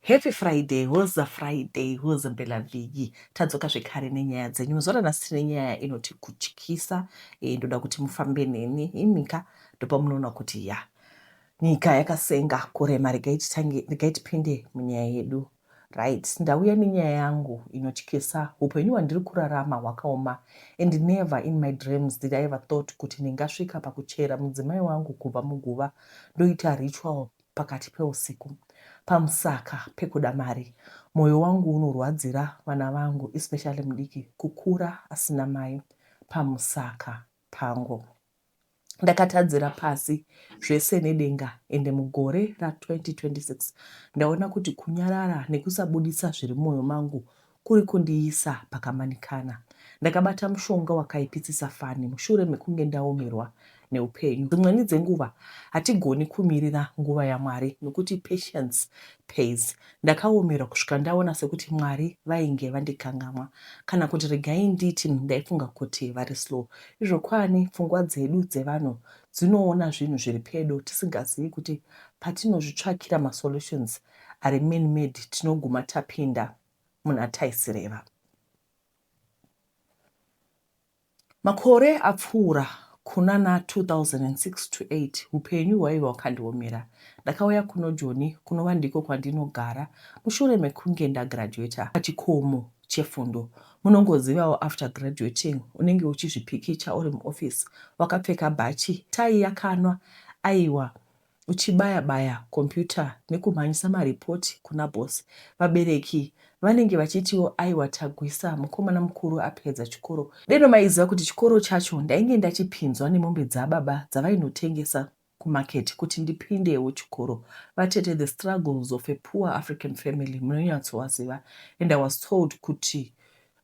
Happy Friday, hoza Friday, hoza mpelavhiki. Tadzoka zvekare nenyaya dzenyu. Zuva ranhasi tine nyaya inoti kutyisa. E, ndoda kuti mufambe neni imika ndopamunoona kuti ya nyika yakasenga kurema. Regai titange, regai tipinde munyaya yedu. Right, ndauya nenyaya yangu inotyisa. Upenyu hwandiri kurarama hwakaoma and never in my dreams did I ever thought kuti ndingasvika pakuchera mudzimai wangu kubva muguva ndoita ritual pakati peusiku pamusaka pekuda mari. Moyo wangu unorwadzira vana vangu especially mudiki kukura asina mai pamusaka pangu. Ndakatadzira pasi zvese nedenga ende mugore ra 2026 ndaona kuti kunyarara nekusabuditsa zviri mumoyo mangu kuri kundiisa pakamanikana. Ndakabata mushonga wakaipisisa fani mushure mekunge ndaomerwa neupenyu. Dzimweni dzenguva hatigoni kumirira nguva yaMwari nokuti patience pays. Ndakaomerwa kusvika ndaona sekuti Mwari vainge vandikangamwa. Kana kuti regai nditi ndaifunga kuti vari slow. Izvokwani pfungwa dzedu dzevanhu dzinoona zvinhu zviri pedo tisingazivi kuti patinozvitsvakira masolutions ari man made tinoguma tapinda muna taisireva. Makore apfuura, kunana 2006 to 8, hupenyu hwaiva hwakandiomera. Ndakauya kuno Joni, kunova ndiko kwandinogara mushure mekunge ndagraduater pachikomo chefundo. Munongozivawo after graduating unenge uchizvipikicha uri muoffice wakapfeka bhachi, tai yakanwa, aiwa uchibaya baya computer nekumhanyisa mareport kuna boss. Vabereki vanenge vachitiwo aiwa tagwisa mukomana mukuru apedza chikoro. Deno maiziva kuti chikoro chacho ndainge ndachipinzwa nemombe dzababa dzavainotengesa kumarket kuti ndipindewo chikoro. Vatete the struggles of a poor African family munonyatsowaziva and I was told kuti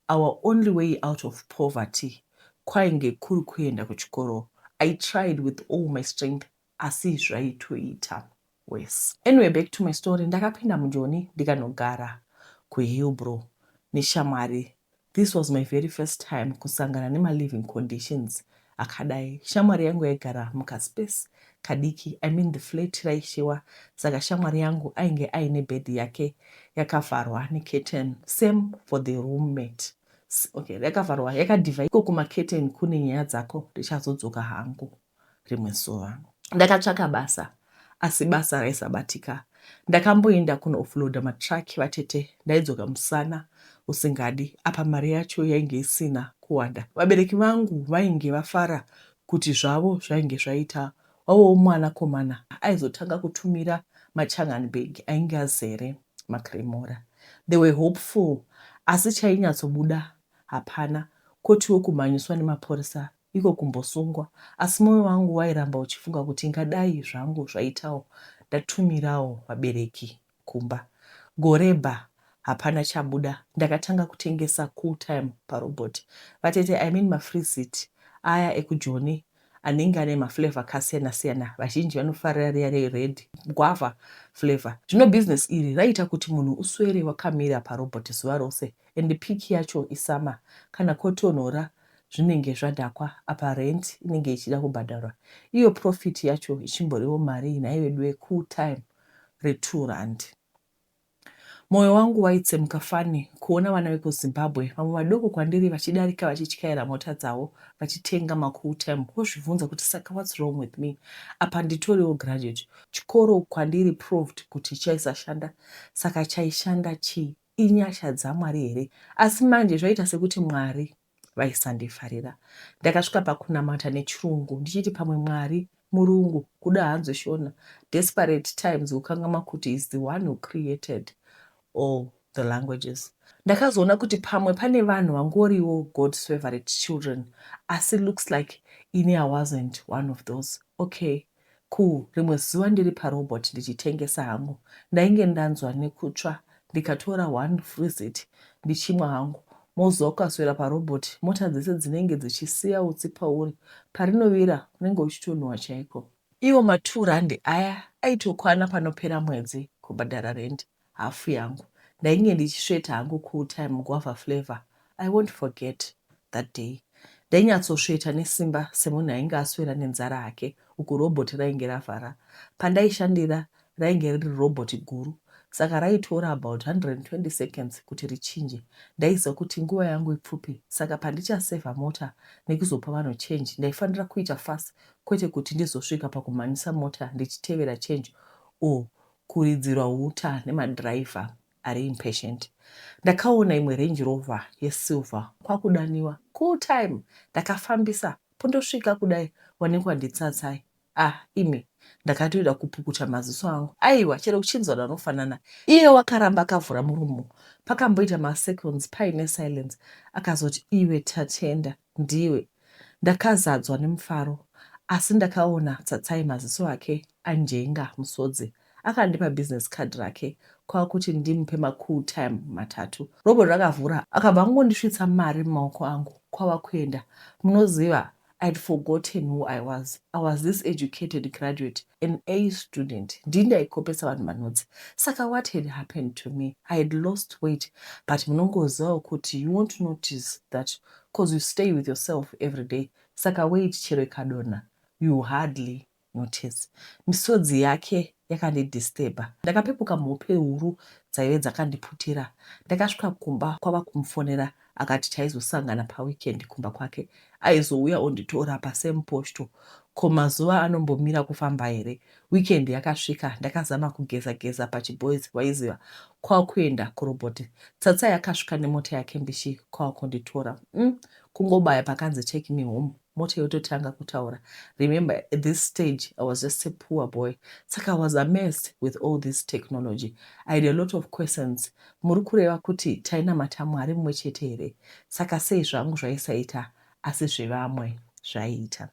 our only way out of poverty kwainge kuri kuenda kuchikoro. I tried with all my strength asi zvaitoita worse. Anyway back to my story ndakapinda mujoni ndikanogara kuHillbrow neshamwari. This was my very first time kusangana nemaliving conditions akadai. Shamwari yangu yaigara mukaspace kadiki, I mean the flat raishewa saka shamwari yangu ainge aine bed yake yakavharwa necurtain same for the roommate. Okay, yakavharwa yakadhivha iko kumacurtain kune nyaya dzako ndichazodzoka hangu rimwe zuva. Ndakatsvaka basa asi basa raisabatika. Ndakamboenda kuno-offloader matruck vatete ndaidzoka musana usingadi apa mari yacho yainge isina kuwanda. Vabereki vangu vainge vafara kuti zvavo zvainge zvaita wavowo mwanakomana aizotanga kutumira machangani bag ainge azere makremora. They were hopeful asi chainyatsobuda hapana kotiwo kumhanyiswa nemapurisa iko kumbosungwa asi moyo wangu wairamba uchifunga kuti ingadai zvangu zvaitawo ndatumirawo vabereki kumba. Gore bha hapana chabuda ndakatanga kutengesa cool time parobot. Vatete I mean mafreezit aya ekujoni anenge ane maflavour akasiyana siyana vazhinji vanofarira riya rered guava flavour. Zvino business iri raiita kuti munhu uswere wakamira parobot zuva rose and peak yacho isummer kana kotonhora zvinenge zvadhakwa apa rent inenge ichida kubhadharwa iyo profit yacho ichimboriwo marii nhai veduwe cool time re2 rand. Moyo wangu waitsemuka fani kuona vana vekuZimbabwe vamwe vadoko kwandiri vachidarika vachityaira mota dzavo vachitenga macool time wozvibvunza kuti saka what's wrong with me apa nditoriwo graduate chikoro kwandiri proved kuti chaisashanda saka chaishanda chii inyasha dzaMwari here asi manje zvaita sekuti Mwari vaisandifarira. Ndakasvika pakunamata nechirungu ndichiti pamwe Mwari murungu kuda hanzwe Shona. Desperate times kukangamwa kuti is the one who created all the languages. Ndakazoona kuti pamwe pane vanhu vangoriwo God's favorite children asi looks like ini I wasn't one of those. Okay cool rimwe zuva ndiri parobot ndichitengesa hangu ndainge ndanzwa nekutsva ndikatora one freezit ndichimwa hangu moziva ukaswera parobot mota dzese dzinenge dzichisiya utsi pauri parinovira unenge uchitonhuwa chaiko. Iwo ma2 rand aya aitokwana panopera mwedzi kubhadhara rent hafu yangu. Ndainge ndichisveta hangu cool time guava flavour I won't forget that day. Ndainyatsosveta nesimba semunhu ainge aswera nenzara hake uku robot rainge ravhara. Pandaishandira rainge riri robot guru Saka raitora about 120 seconds kuti richinje. Ndaiziva kuti nguva yangu ipfupi saka pandichasevha mota nekuzopa vanhu change ndaifanira kuita fast kwete kuti ndizosvika pakumhanyisa mota ndichitevera change or kuridzirwa huta nemadriver ari impatient. Ndakaona imwe Range Rover yesilver kwakudaniwa cool time. Ndakafambisa pondosvika kudai wanikwa nditsatsai. Ah imi ndakatoida kupukuta maziso angu. Aiwa chero kuchinzwa vanofanana. Iye wakaramba akavhura muromo. Pakamboita maseconds paine silence akazoti iwe Tatenda ndiwe. Ndakazadzwa nemufaro asi ndakaona Tsatsai maziso ake anjenga musodzi. Akandipa business card rake kwakuti ndimupe macool time matatu. Robot rakavhura akabva angondisvitsa mari mumaoko angu kwava kuenda. Munoziva I'd forgotten who I was. I was this educated graduate, an A student. Ndini ndaikopesa vanhu manotsi. Saka what had happened to me? I had lost weight, but munongozivawo kuti you won't notice that cause you stay with yourself every day. Saka weight chero ikadonha, you hardly notice. Misodzi yake yakandidisturba. Ndakapepuka mhope huru dzaive dzakandiputira. Ndakasvika kumba kwava kumufonera akati taizosangana paweekend kumba kwake. Aizouya onditora pasame posto. Ko mazuva anombomira kufamba here? Weekend yakasvika ndakazama kugeza geza pachiboys waiziva kwakuenda kurobot. Tsatsai akasvika nemota yake mbishi kwakunditora. Kungobaya pakanzi take me home mota yototanga kutaura. Remember at this stage I was just a poor boy. Saka I was amazed with all this technology. I had a lot of questions. Muri kureva kuti tainamata Mwari mumwe chete here? Saka sei zvangu zvaisaita asi zvevamwe zvaiita?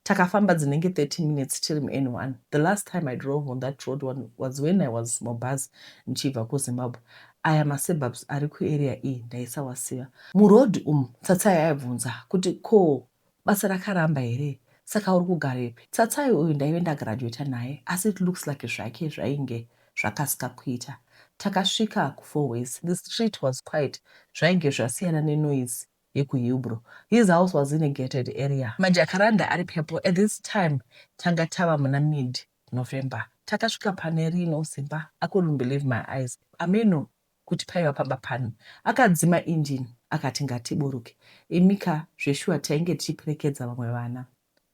Takafamba dzinenge 30 minutes tiri muN1. The last time I drove on that road one was when I was mubhazi ndichibva kuZimbabwe. Aya masuburbs ari kuarea iyi ndaisawasiva. Muroad umu Tsatsai aibvunza kuti ko basa rakaramba here saka uri kugarepi? Tsatsai uyu ndaive ndagraduata naye asi it looks like zvake zvainge zvakasika kuita. Takasvika kuFourways. The street was quiet zvainge zvasiyana nenoise yekuHillbrow. His house was in a gated area. Majacaranda ari purple. At this time tanga tava muna mid November. Takasvika pane rino zimba. I couldn't believe my eyes. Ameno kuti paiva pamba pano. Akadzima engine akati ngatiburuke. Imika zveshuwa tainge tichiperekedza vamwe vana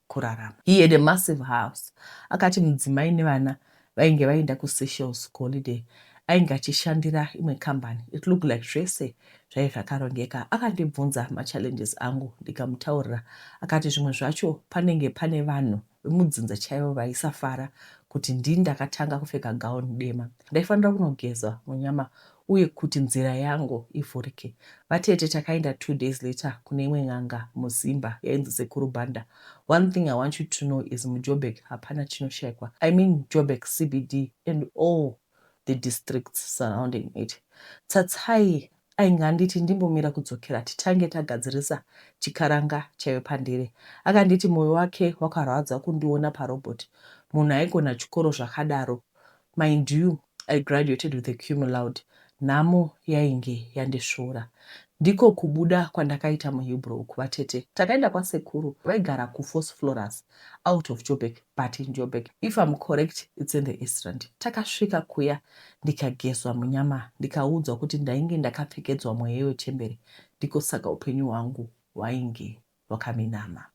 kurarama. He had a massive house. Akati mudzimai nevana vainge vaenda kuSeychelles kuholiday. Ainge achishandira imwe kambani. It looked like zvese zvaive zvakarongeka. Akandibvunza machallenges angu ndikamutaurira. Akati zvimwe zvacho panenge pane vanhu vemudzinza chaivo vaisafara kuti ndini ndakatanga kupfeka gown dema. Ndaifanira kunogeza munyama uye kuti nzira yangu ivhurike. Vatete takaenda 2 days later kune imwe n'anga muZimba yainzi Sekuru Banda. One thing I want you to know is muJoburg hapana chinoshaikwa. I mean Joburg CBD and all the districts surrounding it. Tsatsai ainge anditi ndimbomira kudzokera titange tagadzirisa chikaranga chaive pandiri. Akanditi moyo wake wakarwadza kundiona parobot. Munhu aigona chikoro zvakadaro. Mind you, I graduated with a cum laude. Nhamo yainge yandisvuura. Ndiko kubuda kwandakaita muHillbrow uku vatete. Takaenda kwasekuru vaigara kuVosloorus out of Joburg but in Joburg. If I'm correct it's in the East Rand. Takasvika kuya ndikagezwa munyama ndikaudzwa kuti ndainge ndakapfekedzwa mweya wechembere ndiko saka upenyu hwangu hwainge hwakaminama.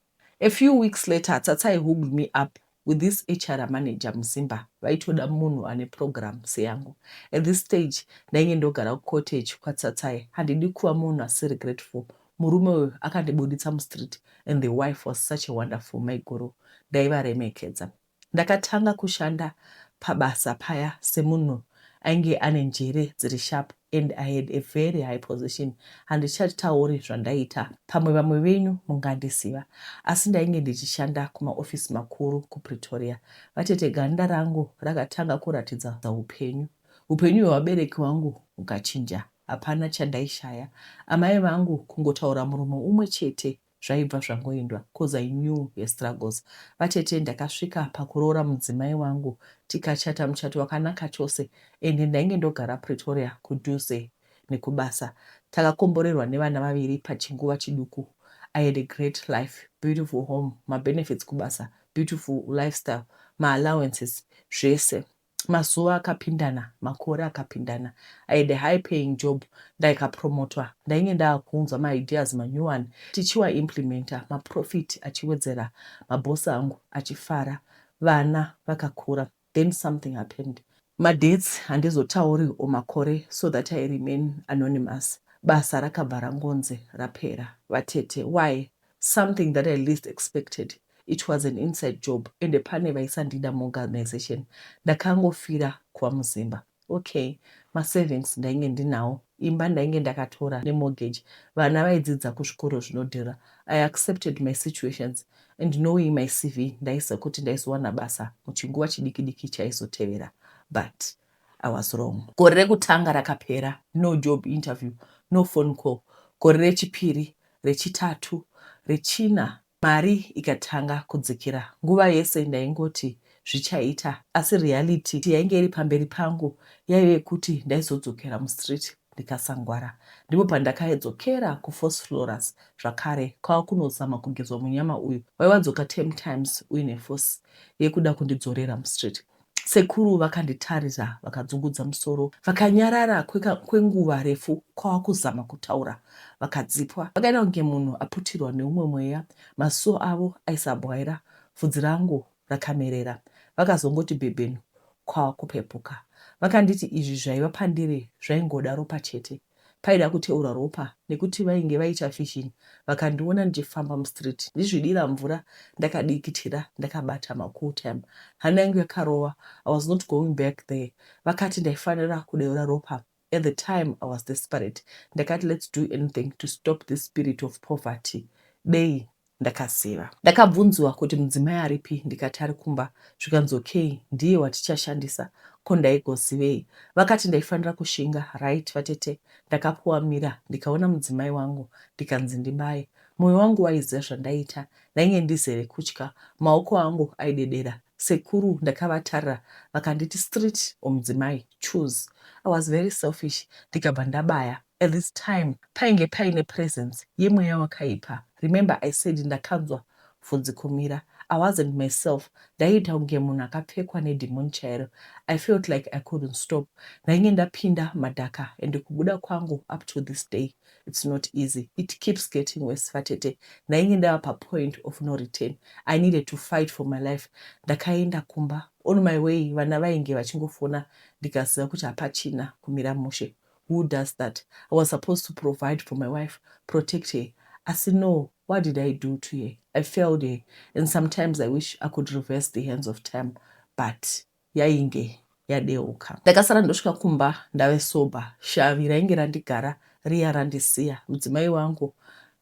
A few weeks later Tsatsai hooked me up with this HR manager muZimba vaitoda munhu ane program seyangu. At this stage ndainge ndogara kucottage kwaTsatsai handidi kuva munhu asiri grateful. Murume uyu akandibuditsa mustreet and the wife was such a wonderful maiguru ndaivaremekedza. Ndakatanga kushanda pabasa paya semunhu ainge ane njere dziri sharp and I had a very high position. Handichatauri zvandaita pamwe vamwe venyu mungandiziva. Asi ndainge ndichishanda kumaofisi makuru kuPretoria. Vatete ganda rangu rakatanga kuratidza upenyu. Upenyu hwevabereki vangu hukachinja. Hapana chandaishaya. Amai vangu kungotaura muromo umwe chete zvaibva zvangoendwa cause I knew her struggles. Vatete ndakasvika pakuroora mudzimai wangu tikachata muchato wakanaka chose ende ndainge ndogara Pretoria kudhuze nekubasa. Takakomborerwa nevana vaviri pachinguva chiduku. I had a great life, beautiful home, mabenefits kubasa, beautiful lifestyle, maallowances, zvese. Mazuva akapindana, makore akapindana. I had a high paying job, ndaikapromotwa. Ndainge ndaakuunza maideas manyowani tichiwa implementa, maprofit achiwedzera, mabhosi angu achifara. Vana vakakura. Then something happened. Madates handizotauri or makore so that I remain anonymous. Basa rakabva rangonzi rapera. Vatete, why? Something that I least expected. It was an inside job ende pane vaisandida muorganisation. Ndakangofira kuva muZimba. Okay, masavings ndainge ndinawo, imba ndainge ndakatora nemortgage, vana vaidzidza kuzvikoro zvinodhura. I accepted my situations and knowing my CV ndaiziva kuti ndaizowana basa muchinguva chidiki diki chaizotevera. But I was wrong. Gore rekutanga rakapera, no job interview, no phone call. Gore rechipiri, rechitatu, rechina, mari ikatanga kudzikira. Nguva yese ndaingoti zvichaita asi reality yainge iri pamberi pangu yaive yekuti ndaizodzokera mustreet ndikasangwara. Ndipo pandakaidzokera kuVosloorus zvakare kwava kunozama kugezwa munyama uyu waiwadzoka 10 times uine force yekuda kundidzorera mustreet. Sekuru vakanditarisa vakadzungudza musoro vakanyarara kwenguva refu kwava kuzama kutaura vakadzipwa. Vakaita kunge munhu aputirwa neumwe mweya, maziso avo aisabwaira, bvudzi rangu rakamerera. Vakazongoti bhebhenu kwava kupepuka. Vakanditi izvi zvaiva pandiri zvaingoda ropa chete. Paida kuteurwa ropa nekuti vainge vaita vision vakandiona ndichifamba mustreet ndichizvidira mvura ndakadikitira ndakabata macool time. Hana yangu yakarova. I was not going back there. Vakati ndaifanira kudeura ropa. At the time I was desperate. Ndakati let's do anything to stop this spirit of poverty. Dei ndakaziva. Ndakabvunzwa kuti mudzimai aripi ndikati ari kumba zvikanzi okay ndiye watichashandisa ko ndaigozivei. Vakati ndaifanira kushinga right vatete ndakapuwa mira ndikaona mudzimai wangu ndikanzi ndibaye. Moyo wangu waiziva zvandaiita ndainge ndizere kutya maoko angu aidedera. Sekuru ndakavatarira vakanditi street or mudzimai choose. I was very selfish ndikabva ndabaya. At this time painge paine presence yemweya wakaipa. Remember I said ndakanzwa bvudzi kumira. I wasn't myself ndaiita kunge munhu akapfekwa nedhimoni chairo. I felt like I couldn't stop. Ndainge ndapinda madhaka and kubuda kwangu up to this day it's not easy. It keeps getting worse vatete. Ndainge ndava papoint of no return. I needed to fight for my life. Ndakaenda kumba. On my way vana vainge vachingofona ndikaziva kuti hapachina kumira mushe. Who does that? I was supposed to provide for my wife, protect her. Asi no, what did I do to her? I failed her and sometimes I wish I could reverse the hands of time but yainge yadeuka. Ndakasara ndosvika kumba ndave sober. Shavi rainge randigara riya randisiya. Mudzimai wangu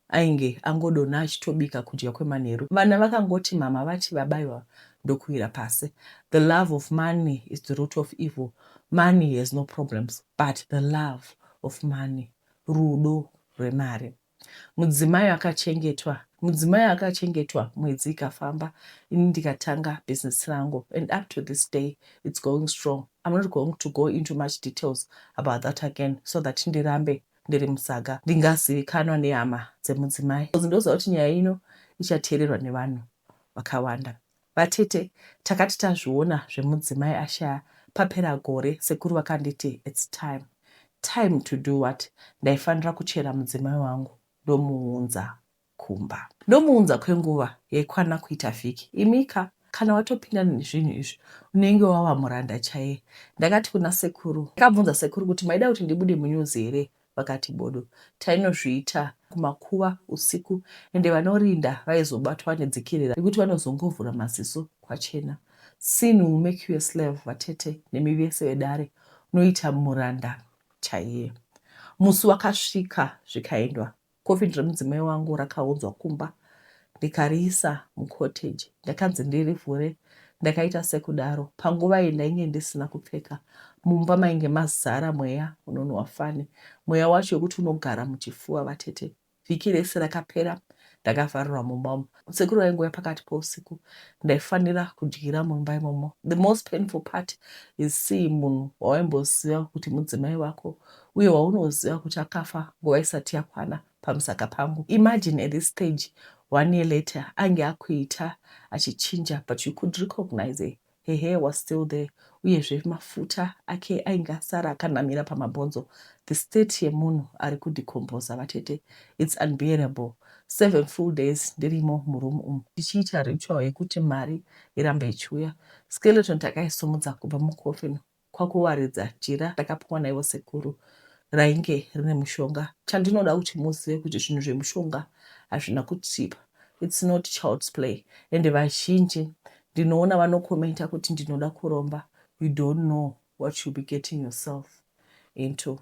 ainge angodonha achitobika kudya kwemanheru. Vana vakangoti mama vati vabaiwa ndokuwira pasi. The love of money is the root of evil. Money has no problems but the love of money. Rudo rwemari. Mudzimai akachengetwa. Mudzimai akachengetwa mwedzi ikafamba ini ndikatanga business rangu and up to this day it's going strong. I'm not going to go into much details about that again so that ndirambe ndiri musaga ndingazivikanwa nehama dzemudzimai. Ndoziva kuti nyaya ino ichateererwa nevanhu vakawanda. Vatete takati tazviona zvemudzimai ashaya papera gore sekuru vakanditi it's time. Time to do what? Ndaifanira kuchera mudzimai wangu ndomuunza kumba. Ndomuunza kwenguva yaikwana kuita vhiki. Imika kana watopinda nezvinhu izvi unenge wava muranda chaiye. Ndakati kuna sekuru. Ndakabvunza sekuru kuti maida kuti ndibude munews here? Vakati bodo. Tainozviita kumakuva usiku ende vanorinda vaizobatwa nedzikirira nekuti vanozongovhura maziso kwachena. Sin will make you a slave vatete nemi vese vedare unoita muranda chaiye. Musi wakasvika zvikaendwa Coffin remudzimai wangu rakaunzwa kumba ndikariisa mucottage. Ndakanzi ndirivhure ndakaita sekudaro. Panguva iyi ndainge ndisina kupfeka. Mumba mainge mazara mweya unonhuwa fani. Mweya wacho wekuti unogara muchifuva vatete. Vhiki rese rakapera ndakavharirwa mumba umu. Sekuru vaingouya pakati pousiku. Ndaifanira kudyira mumba imomo. The most painful part is seeing munhu wawaimboziva kuti mudzimai wako uye waunoziva kuti akafa nguva isati yakwana pamusaka pangu. Imagine at this stage one year later ange akuita achichinja but you could recognize her. Her hair was still there. Uyezve mafuta ake ainge asara akanamira pamabhonzo. The state yemunhu ari kudecomposer vatete it's unbearable. 7 full days ndirimo muroom umu tichiita ritual yekuti mari irambe ichiuya. Skeleton takaisumudza kubva mucoffin kwakuwaridza jira ndakapiwa naivo sekuru rainge rine mushonga. Chandinoda kuti muzive kuti zvinhu zvemushonga hazvina kutsipa. It's not child's play and vazhinji ndinoona vanokomenta kuti ndinoda kuromba. You don't know what you'll be getting yourself into.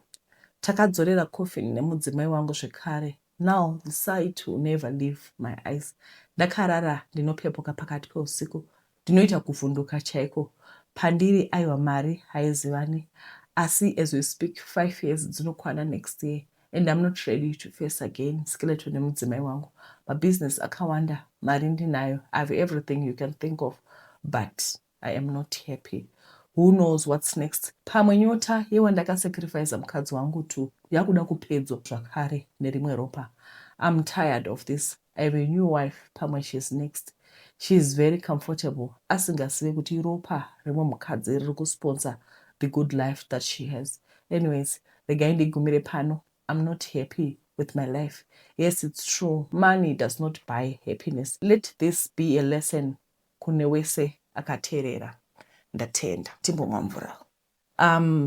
Takadzorera coffin nemudzimai wangu zvekare. Now the sight will never leave my eyes. Ndakarara ndinopepuka pakati peusiku ndinoita kuvhunduka chaiko. Pandiri aiwa mari haizivani asi as we speak 5 years dzinokwana next year and I'm not ready to face again skeleton nemudzimai wangu. Mabusiness akawanda, mari ndinayo, I have everything you can think of but I am not happy. Who knows what's next? Pamwe nyota yewandakasacrifice mukadzi wangu to yakuda kupedzwa zvakare nerimwe ropa. I'm tired of this. I have a new wife, pamwe she's next. She is very comfortable asingazive kuti iropa rimwe mukadzi riri kusponsor the good life that she has. Anyways, regai ndigumire pano. I'm not happy with my life. Yes, it's true. Money does not buy happiness. Let this be a lesson kune wese akateerera. Ndatenda. Timbomwa mvura.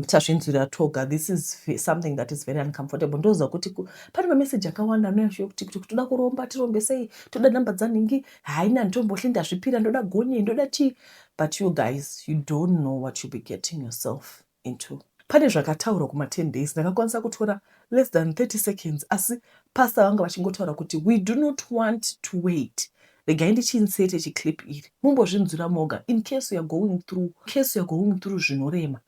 Tazvinzwira toga. This is something that is very uncomfortable. Ndoziva kuti pane mameseji akawanda anouya kuti toda kuromba, tirombe sei, toda namba dzanhingi, haina nditombohli ndazvipira, ndoda gonye, ndoda chii. But you guys, you don't know what you'll be getting yourself into. Pane zvakataurwa kuma 10 days ndakakwanisa kutora less than 30 seconds, asi pastor vanga vachingotaura kuti we do not want to wait. Regai ndichiinserte chiclip iri mumbozvinzwira moga in case you are going through, in case you are going through zvinorema.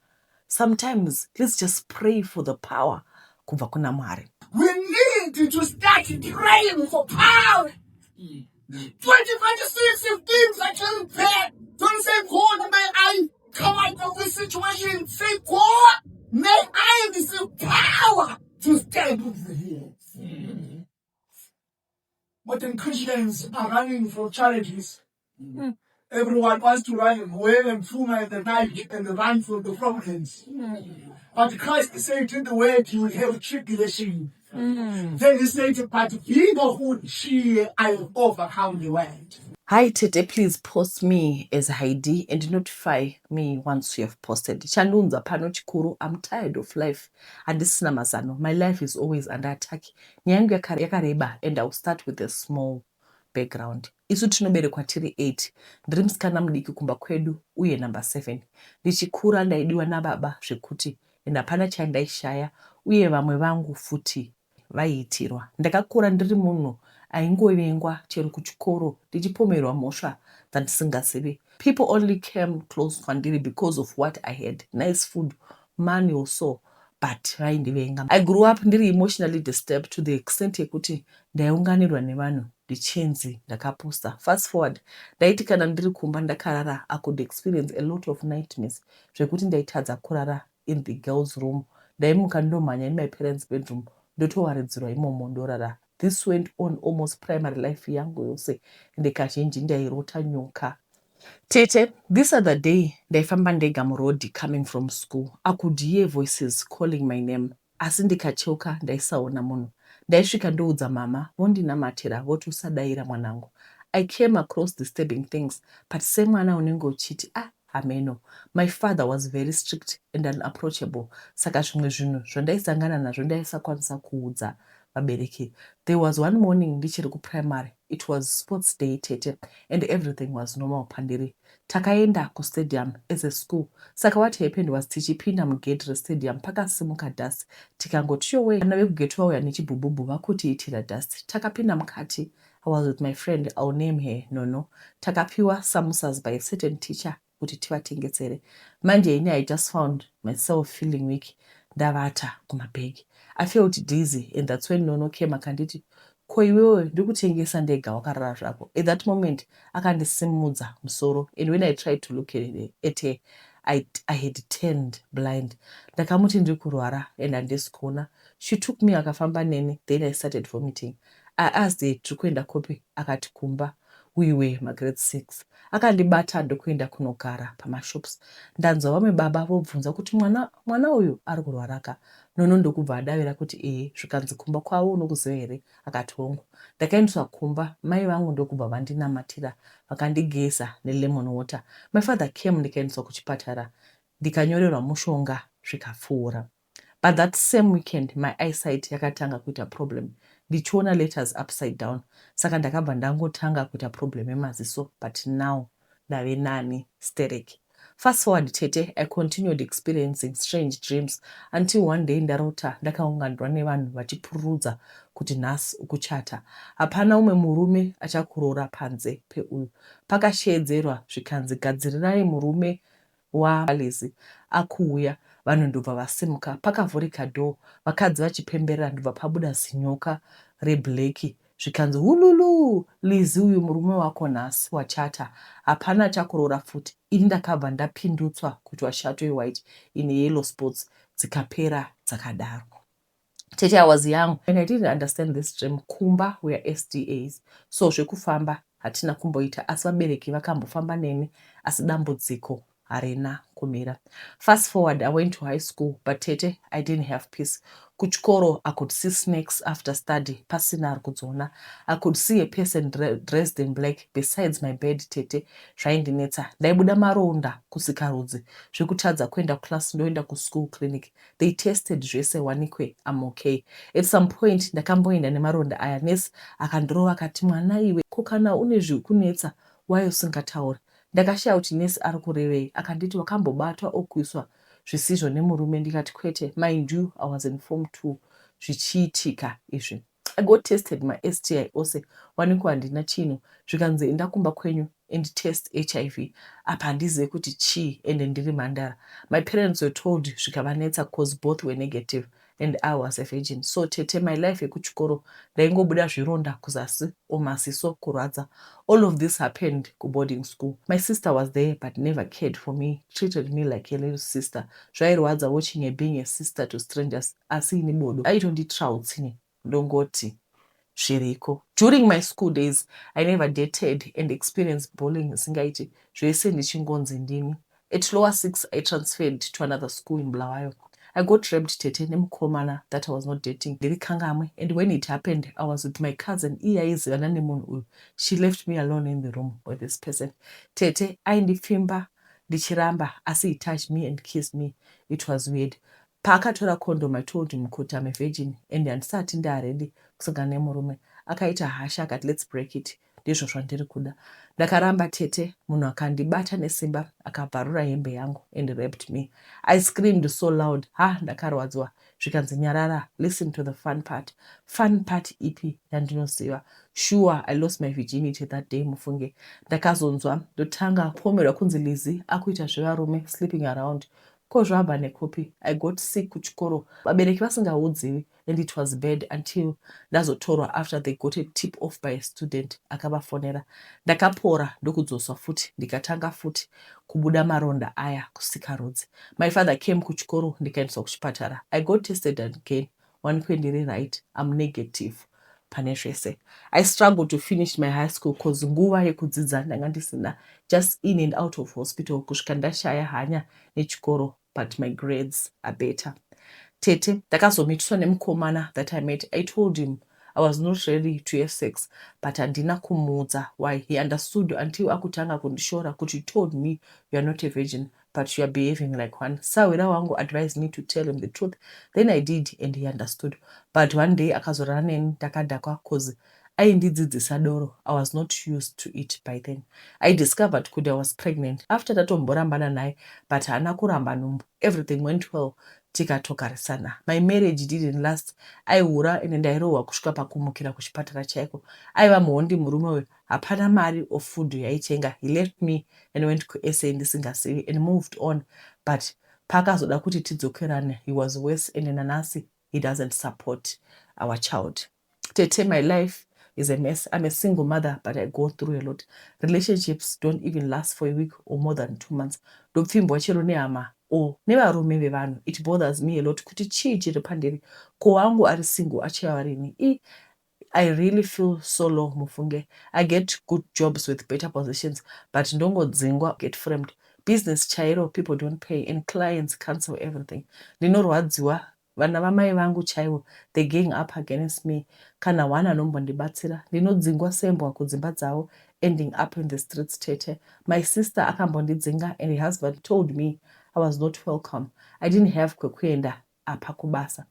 Sometimes let's just pray for the power kubva kuna Mwari. We need to start praying for power. 2026, if things are getting bad, don't say, God, may I come out of this situation. Say, God, may I receive power to stand with the hills. Modern Christians are running from challenges. Everyone wants to run, wear and Puma and the Nike and run from the problems. But Christ said in the word, you will have tribulation. Then he said, but be of good cheer, I have overcome the world. Hi Tete, please post me as Heidi and notify me once you have posted. Chandiunza pano chikuru, I'm tired of life. Handisina mazano. My life is always under attack. Nyaya yangu yakareba and I'll start with a small background. Isu tinoberekwa tiri 8. Ndiri musikana mudiki kumba kwedu uye number 7. Ndichikura ndaidiwa nababa zvekuti and hapana chandaishaya uye vamwe vangu futi vaiitirwa. Ndakakura ndiri munhu aingovengwa chero kuchikoro ndichipomerwa mhosva dzandisingazivi. People only came close kwandiri because of what I had. Nice food, money also, but vaindivenga. I grew up ndiri emotionally disturbed to the extent yekuti ndaiunganirwa nevanhu ndichinzi ndakapusa. Fast forward, ndaiti kana ndiri kumba ndakarara, I could experience a lot of nightmares zvekuti ndaitadza kurara in the girls room. Ndaimuka ndomhanya in my parents bedroom ndotowaridzirwa imomo ndorara. This went on almost primary life yangu yose ende kazhinji ndairota nyoka. Tete, this other day ndaifamba ndega murodhi coming from school. I could hear voices calling my name asi ndikacheuka ndaisaona munhu. Ndaisvika ndoudza mama vondinamatira voti usadaira mwanangu. I came across disturbing things but semwana unenge uchiti ah hameno. My father was very strict and unapproachable saka zvimwe zvinhu zvandaisangana nazvo ndaisakwanisa kuudza vabereki. There was one morning ndichiri kuprimary. It was sports day tete and everything was normal pandiri. Takaenda kustadium as a school saka what happened was tichipinda mugate restadium pakasimuka dust tikangoti yowe vana vekugate vauya nechibhubhubhu vakutiitira dust. Takapinda mukati. I was with my friend, I'll name her Nono. Takapiwa samosas by a certain teacher kuti tivatengesere. Manje ini I just found myself feeling weak ndavata kumabhegi. I felt dizzy and that's when Nono came akanditi ko iwewe ndikutengesa ndega wakarara zvako. At that moment akandisimudza musoro and when I tried to look at her I had turned blind. Ndakamuti ndiri kurwara and handisi kuona. She took me akafamba neni then I started vomiting. I asked her tiri kuenda kupi akati kumba. We were magrade 6. Akandibata ndokuenda kunogara pamashops. Ndanzwa vamwe baba vobvunza kuti mwana, mwana uyu ari kurwaraka. Nono ndokubva adavira kuti ehe zvikanzi kumba kwavo unokuziva here akati hongu. Ndakaendeswa kumba mai vangu ndokubva vandinamatira vakandigeza nelemon water. My father came ndikaendeswa kuchipatara ndikanyorerwa mushonga zvikapfuura. But that same weekend my eyesight yakatanga kuita problem ndichiona letters upside down saka ndakabva ndangotanga kuita problem yemaziso but now ndave nani stereki. Fast forward tete, I continued experiencing strange dreams until one day ndarota ndakaunganirwa nevanhu vachipururudza kuti nhasi ukuchata. Hapana umwe murume achakuroora panze peuyu. Pakasheedzerwa zvikanzi gadzirirai murume waLizzy akuuya vanhu ndobva vasimuka. Pakavhurika door vakadzi vachipemberera ndobva pabuda zinyoka reblack zvikanzi hululu Lizzy uyu murume wako nhasi wachata hapana achakuroora futi. Ini ndakabva ndapindutswa kuitwa shato yewhite ine yellow spots dzikapera dzakadaro. Tete, I was young and I didn't understand this dream. Kumba we are SDAs so zvekufamba hatina kumboita asi vabereki vakambofamba neni asi dambudziko harina kumira. Fast forward, I went to high school but tete, I didn't have peace. Kuchikoro I could see snakes after study pasina ari kudziona. I could see a person dressed in black besides my bed tete zvaindinetsa. Ndaibuda maronda kusikarudzi zvekutadza kuenda kuclass ndoenda kuschool clinic. They tested zvese wanikwe I'm okay. At some point ndakamboenda nemaronda aya nurse akandirova akati mwana iwe ko kana une zvikunetsa why usingatauri. Ndakashaya kuti nurse ari kurevei akanditi wakambobatwa okuiswa zvisizvo nemurume ndikati kwete. Mind you I was in form 2 zvichiitika izvi. I got tested maSTI ose wanikwa handina chinhu zvikanzi enda kumba kwenyu and test HIV apa handizive kuti chii ende ndiri mhandara. My parents were told zvikavanetsa cause both were negative and I was a virgin. So tete my life yekuchikoro ndaingobuda zvironda kuzasi or maziso kurwadza. All of this happened kuboarding school. My sister was there but never cared for me, treated me like a little sister. Zvairwadza watching her being a sister to strangers asi ini bodo aitondiitira utsinye ndongoti zviriko. During my school days I never dated and experienced bullying isingaiti zvese ndichingonzi ndini. At lower six I transferred to another school in Bulawayo. I got raped tete nemukomana that I was not dating ndiri kangamwe and when it happened I was with my cousin iye aizivana nemunhu uyu. She left me alone in the room with this person. Tete aindipfimba ndichiramba asi he touched me and kissed me. It was weird. Paakatora condom I told him kuti I'm a virgin and handisati ndaready kusangana nemurume. Akaita hasha akati let's break it ndizvo zvandiri kuda. Ndakaramba tete munhu akandibata nesimba akabvarura hembe yangu and raped me. I screamed so loud ha ndakarwadziwa zvikanzi nyarara listen to the fun part. Fun part ipi yandinoziva. Sure I lost my virginity that day mufunge. Ndakazonzwa ndotanga kupomerwa kunzi Lizzy akuita zvevarume sleeping around. Ko zvabva nekupi? I got sick kuchikoro vabereki vasingaudzivi and it was bad until ndazotorwa after they got a tip off by a student akavafonera. Ndakapora ndokudzoswa futi ndikatanga futi kubuda maronda aya kusikarudzi. My father came kuchikoro ndikaendeswa kuchipatara. I got tested again wanikwe ndiri right I'm negative pane zvese. I struggled to finish my high school cause nguva yekudzidza ndanga ndisina just in and out of hospital kusvika ndashaya hanya nechikoro but my grades are better. Tete ndakazomitiswa nemukomana that I met. I told him I was not ready to have sex but handina kumuudza why. He understood until akutanga kundishora kuti you told me you are not a virgin but you are behaving like one. Sahwira wangu advised me to tell him the truth. Then I did and he understood. But one day akazorara neni ndakadhakwa cause aindidzidzisa doro. I was not used to it by then. I discovered kuti I was pregnant after tatomborambana naye but haana kuramba nhumbu. Everything went well tikatogarisana. My marriage didn't last. Aihura ende ndairohwa kusvika pakumukira kuchipatara chaiko. Aiva mhondi murume uyu. Hapana mari or food yaitenga. He left me and went kuSA ndisingazivi and moved on but paakazoda kuti tidzokerane he was worse and nanhasi he doesn't support our child. Tete, my life is a mess. I'm a single mother but I go through a lot. Relationships don't even last for a week or more than 2 months. Ndopfimbwa chero nehama or nevarume vevanhu. It bothers me a lot kuti chii chiri pandiri. Ko wangu ari single achava rini? I I really feel so low mufunge. I get good jobs with better positions but ndongodzingwa get framed. Business chairo people don't pay and clients cancel everything. Ndinorwadziwa vana vamai vangu chaivo they gang up against me kana one anombondibatsira. Ndinodzingwa sembwa kudzimba dzavo ending up in the streets tete. My sister akambondidzinga and her husband told me I was not welcome. I didn't have kwekuenda apa kubasa.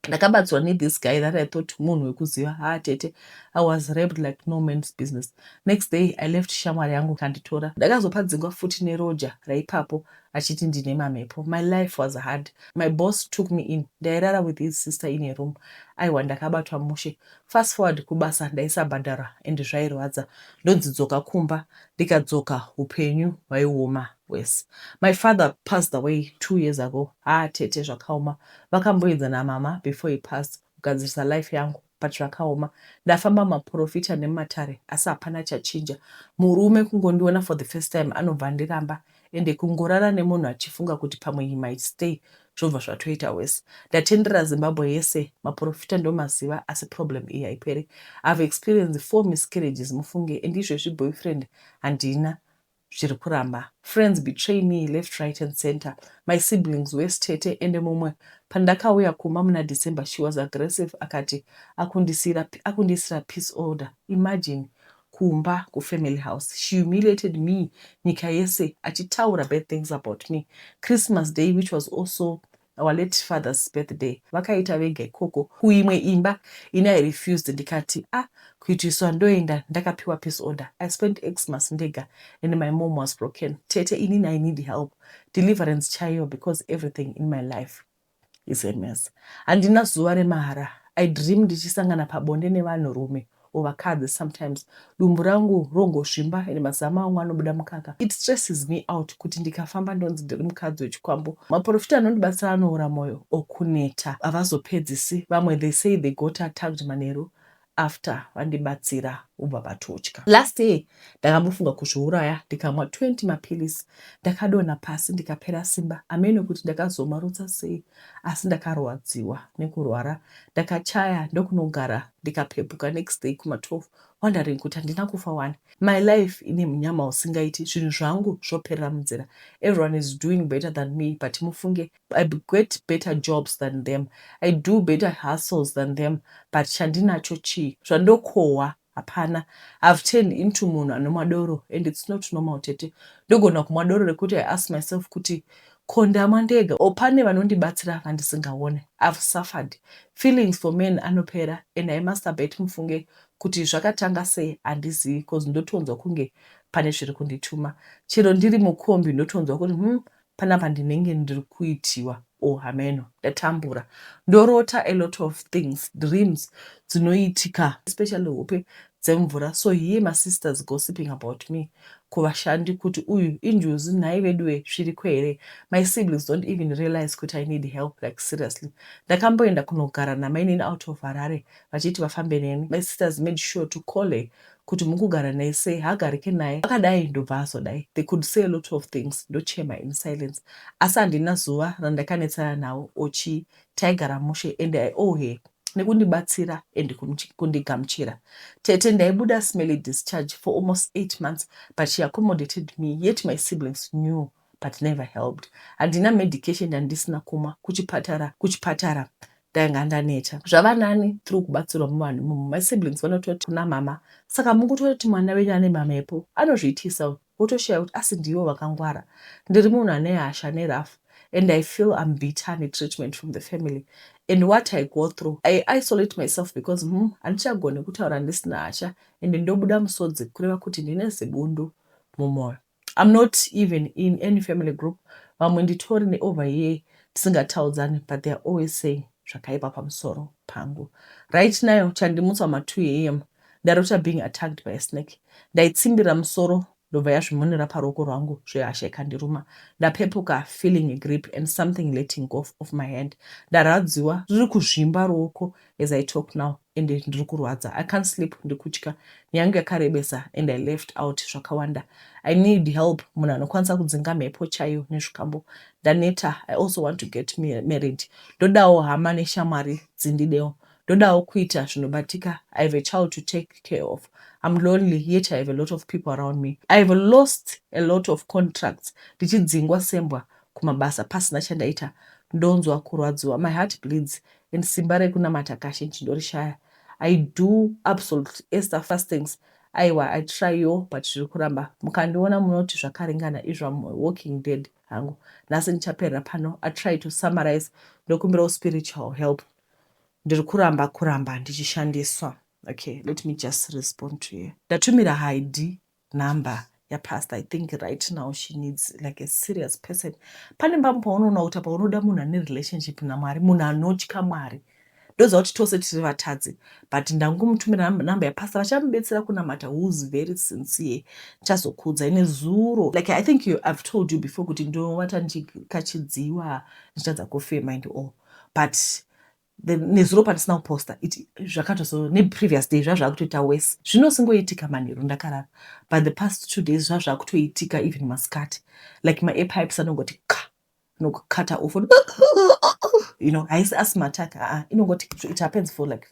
Ndakabatsirwa nethis guy that I thought munhu wekuziva. Haa tete, I was raped like no man's business. Next day I left shamwari yangu kanditora. Ndakazopadzingwa futi neroja raipapo achiti ndine mamhepo. My life was hard. My boss took me in. Ndairara with his sister in a room. Aiwa ndakabatwa mushe. Fast forward kubasa ndaisabhadharwa and zvairwadza. Ndonzi dzoka kumba. Ndikadzoka hupenyu hwaioma worse. My father passed away 2 years ago. Haa tete zvakaoma. Vakamboedza namama before he passed kugadzirisa life yangu but zvakaoma. Ndafamba mumaprofita nemumatare asi hapana chachinja. Murume kungondiona for the first time anobva ndiramba ende kungorara nemunhu achifunga kuti pamwe he might stay zvobva zvatoita worse. Ndatendera Zimbabwe yese maprofita ndomaziva asi problem iyi haiperi. I've experienced four miscarriages mufunge and izvezvi boyfriend handina zviri kuramba. Friends betray me left right and center. My siblings worse tete ende mumwe pandakauya kumba muna December she was aggressive akati akundisira peace order. Imagine kumba kufamily house. She humiliated me nyika yese achitaura bad things about me. Christmas day which was also our late father's birthday vakaita vega ikoko kuimwe imba ini I refused ndikati ah kuitiswa ndoenda ndakapiwa peace order. I spent Xmas ndega and my mom was broken. Tete inini I need help deliverance chaiyo because everything in my life is a mess. Handina zuva remahara. I dream ndichisangana pabonde nevanhurume or vakadzi sometimes dumbu rangu rongozvimba ende mazamu angu anobuda mukaka. It stresses me out kuti ndikafamba ndonzi ndiri mukadzi wechikwambo. Maprofita anondibatsira anoora mwoyo okuneta havazopedzisi. Vamwe they say they got attacked manheru after vandibatsira ubva vatotya. Last year ndakambofunga kuzviuraya ndikamwa 20 mapilisi ndakadonha pasi ndikapera simba amene kuti ndakazomarutsa sei asi ndakarwadziwa nekurwara ndakachaya ndokunogara ndikapepuka next day kuma12 wondering kuti handina kufa wani. My life ine munyama usingaiti zvinhu zvangu zvoperera munzira. Everyone is doing better than me but mufunge I get better jobs than them. I do better hustles than them but chandinacho chii zvandokohwa hapana. I've turned into munhu anomwa doro and it's not normal tete. Ndogona kumwa doro rekuti I ask myself kuti ko ndamwa ndega or pane vanondibatsira vandisingaone. I've suffered. Feelings for men anopera and I masturbate mufunge kuti zvakatanga sei handizivi cause ndotonzwa kunge pane zviri kundituma. Chero ndiri mukombi ndotonzwa kuti panapa ndinenge ndiri kuitiwa or hameno ndatambura. Ndorota a lot of things dreams dzinoitika especially hope dzemvura so here my sisters gossiping about me kuvashandi kuti uyu injuzi nhai veduwe zviriko here. My siblings don't even realize kuti I need help like seriously. Ndakamboenda kunogara namainini out of Harare vachiti vafambe neni. My sisters made sure to call her kuti mukugara naye sei hagarike naye akadai ndobva azodai. They could say a lot of things ndochema in silence asi handina zuva randakanetsana navo ochi taigara mushe and I owe her nekundibatsira and kundigamuchira. Tete ndaibuda smelly discharge for almost 8 months but she accommodated me yet my siblings knew but never helped. Handina medication yandisina kumwa kuchipatara kuchipatara ndanga ndaneta zvava nani through kubatsirwa muvanhu imomo. My siblings vanototi kuna mama saka mukutoti mwana wenyu ane mamhepo anozviitisa wotoshaya kuti asi ndivo vakangwara. Ndiri munhu ane hasha nerough and I feel I'm bitter netreatment from the family and what I go through. I isolate myself because handichagoni kutaura ndisina hasha and ndobuda musodzi kureva kuti ndine zibundu mumwoyo. I'm not even in any family group. Vamwe nditori neover year tisingataudzani but they are always saying zvakaipa pamusoro pangu. Right now chandimutsa ma2 am ndarota being attacked by a snake. Ndaitsimbira musoro ndobva yazvimonera paruoko rwangu zvehasha ikandiruma. Ndapepuka feeling a grip and something letting go of my hand. Ndarwadziwa riri kuzvimba ruoko as I talk now and ndiri kurwadza. I can't sleep ndikutya nyange yakarebesa and I left out zvakawanda. I need help munhu anokwanisa kudzinga mhepo chaiyo nezvikambo. Ndaneta. I also want to get married. Ndodawo hama neshamwari dzindidewo. Ndodawo kuita zvinobatika. I have a child to take care of. I'm lonely, yet I have a lot of people around me. I have lost a lot of contracts ndichidzingwa sembwa kumabasa pasina chandaita. Ndonzwa kurwadziwa. My heart bleeds and simba rekunamata kazhinji ndorishaya. I do absolute Esther fastings. Aiwa, I try yo, but zviri kuramba. Mukandiona munoti zvakaringana izvo. I'm walking dead hangu. Nhasi ndichaperera pano. I try to summarize. Ndokumbirawo spiritual help. Ndiri kuramba kuramba ndichishandiswa. Okay, let me just respond to you. Ndatumira ID number yapastor. I think right now she needs like a serious person. Pane pamwe paunoona kuti paunoda munhu ane relationship naMwari, munhu anotya Mwari. Ndoziva kuti tose tiri vatadzi, but ndangomutumira namba yapastor vachamubetsera kunamata, who's very sincere. Ndichazokuudzai nezuro. Like, I think I've told you before kuti ndinovata ndichikachidziwa, ndichitadza kufema and all, but nezuro pandisina kuposta, zvakatozo neprevious day zvazvakutoita worse. Zvinosingoitika manheru ndakarara, but the past 2 days zvazvakutoitika even masikati. Like maair pipes anongoti ka, nokukata off. Haisi asthma attack, aa, inongoti it happens for like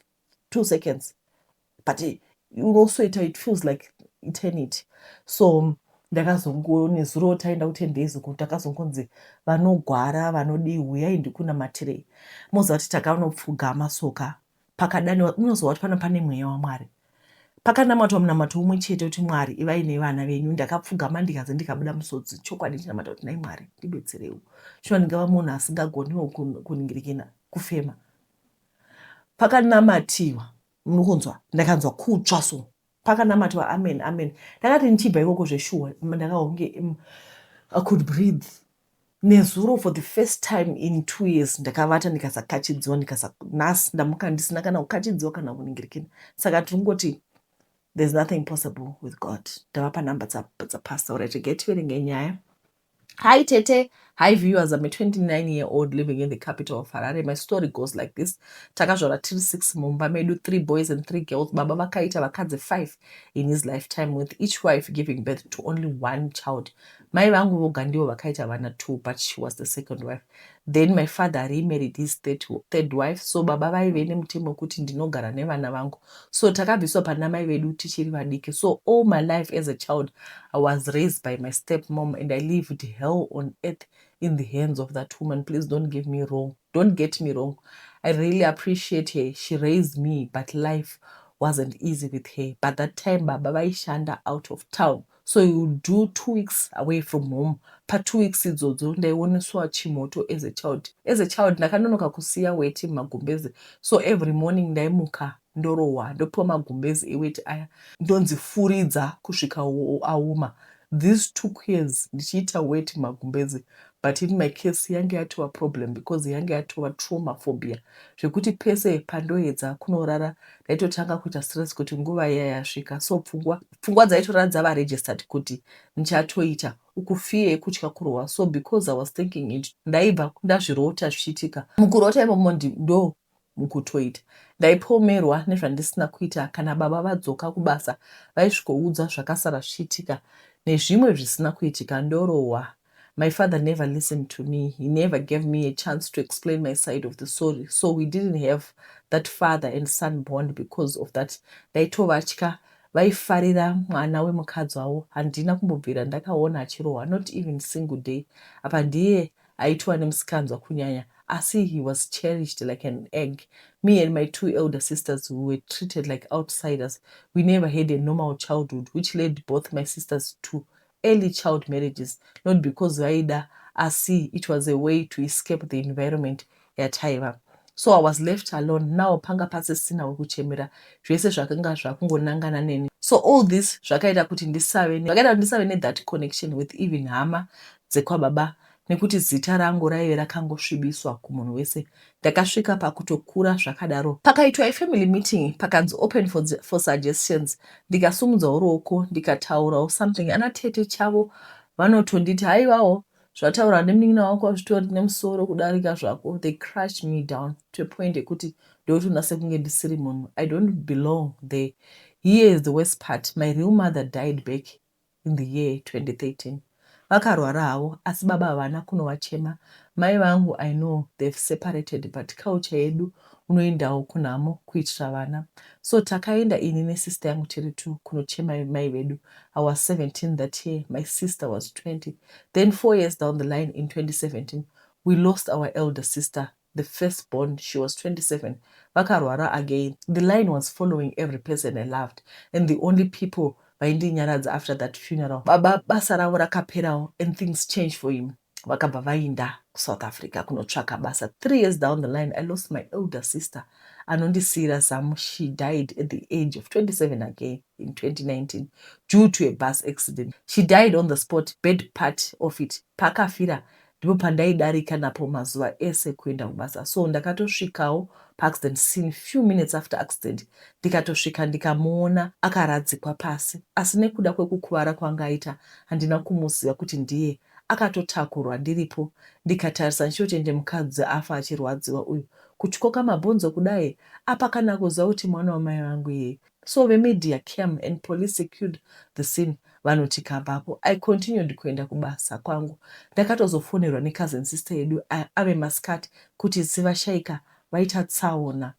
2 seconds, but unosoita, it feels like eternity. So ndakazongo nezuro taenda ku10 days uku, takazongonzi vanogwara vanodii, huyai ndikunamatirei. Moziva kuti takanopfugama soka pakadaniwa, unoziva kuti pano pane mweya waMwari. Pakanamatwa munamato umwe chete kuti Mwari ivai nevana venyu. Ndakapfugama, ndikaze ndikabuda musodzi. Chokwadi, ndinamata kuti nai Mwari ndibetserewo. Shuwa ndingava munhu asingagoniwo kuningirikina kufema. Pakanamatiwa, muri ndakanzwa kutsva. So pakanamatiwa, amen, amen. Ndakati ndichibva ikoko, zveshuwa ndakahonge I could breathe. Nezuro for the first time in 2 years ndakavata ndikasakachidziwa, ndikasa nhasi ndamuka ndisina kana kukachidziwa kana kuningirikina. Saka tingoti there's nothing possible with God. Ndavapa nhamba dzapastor. Right, regai tiverenge nyaya. Hi Tete, hi viewers. I'm a 29-year-old living in the capital of Harare. My story goes like this. Takazvarwa tiri 6 mumba medu, 3 boys and 3 girls. Baba vakaita vakadzi 5 in his lifetime, with each wife giving birth to only one child. Mai vangu voga ndivo vakaita vana 2, but she was the second wife. Then my father remarried his third wife. So baba vaive nemutemo wekuti ndinogara nevana vangu. So takabviswa pana mai vedu tichiri vadiki. So all my life as a child I was raised by my stepmom and I lived hell on earth in the hands of that woman. Please don't give me wrong. Don't get me wrong. I really appreciate her. She raised me, but life wasn't easy with her. But that time baba vaishanda out of town. So you do 2 weeks away from home. Pa2 weeks idzodzo ndaioneswa chimoto as a child. As a child ndakanonoka kusiya weti mumagumbezi. So every morning ndaimuka ndorohwa, ndopiwa magumbezi eweti aya, ndonzi furidza kusvika auma. This took years ndichiita weti mumagumbezi, but in my case yange yatova problem because yange yatova trauma phobia, zvekuti pese pandoedza kunorara ndaitotanga kuita stress kuti nguva iya yasvika. So pfungwa dzaitorara dzava registered kuti ndichatoita uku, fear yekutya kurohwa. So because I was thinking it, ndaibva ndazvirota zvichiitika. Mukurota imomo ndo mukutoita ndaipomerwa nezvandisina kuita. Kana baba vadzoka kubasa, vaisvikoudza zvakasara zvichiitika nezvimwe zvisina kuitika, ndorohwa. My father never listened to me. He never gave me a chance to explain my side of the story. So we didn't have that father and son bond because of that. Ndaitovatya, vaifarira mwana wemukadzi wavo. Handina kumbobvira ndakaona achirohwa, not even single day. Apa ndiye aitova nemusikanzwa kunyanya, asi he was cherished like an egg. Me and my two elder sisters, we were treated like outsiders. We never had a normal childhood, which led both my sisters to early child marriages, not because vaida, asi it was a way to escape the environment yataiva. So I was left alone now. Panga pasisina wekuchemera, zvese zvakanga zvakungonangana neni. So all this zvakaita kuti ndisave, zvakaita kuti ndisave nethat connection with even hama dzekwababa, nekuti zita rangu raive rakangosvibiswa kumunhu wese. Ndakasvika pakutokura zvakadaro. Pakaitwa ifamily meeting, pakanzi open for suggestions. Ndikasumudzawo ruoko, ndikataurawo something. Ana tete chavo vanotonditi, "Haiwawo, zvataurwa nemunin'ina wako zvitori nemusoro kudarika zvako." They crushed me down to a point yekuti ndotoona sekunge ndisiri munhu. I don't belong there. Here is the worst part. My real mother died back in the year 2013. Vakarwara havo, asi baba havana kunovachema. Mai vangu, I know they've separated, but culture yedu Unoendawo kunhamo kuitira vana. So takaenda ini nesister yangu tiri two kunochema mai vedu. I was 17 that year, my sister was 20. Then 4 years down the line in 2017 we lost our elder sister, the first born. She was 27. Vakarwara again. The line was following every person I loved and the only people vaindinyaradza after that funeral. Baba basa ravo rakaperawo and things changed for him. Vakabva vainda kuSouth Africa kunotsvaka basa. 3 years down the line I lost my elder sister anondisiyira zamu. She died at the age of 27 again in 2019 due to a bus accident. She died on the spot. Bad part of it, paakafira ndipo pandaidarika napo mazuva ese kuenda kubasa. So ndakatosvikawo paaccident scene few minutes after accident. Ndikatosvika ndikamuona akaradzikwa pasi, asi nekuda kwekukuvara kwanga aita handina kumuziva kuti ndiye. Akatotakurwa ndiripo. Ndikatarisa ndichitoti ende mukadzi afa achirwadziwa uyu, kutyoka mabhonzo kudai apa, kana kuziva kuti mwana wamai vangu iyeye. So vemedia came and police secured the scene. Vanhu tikabvapo. I continued kuenda kubasa kwangu. Ndakatozofonerwa necousin sister yedu ave masikati kuti sivashaika, vaita tsaona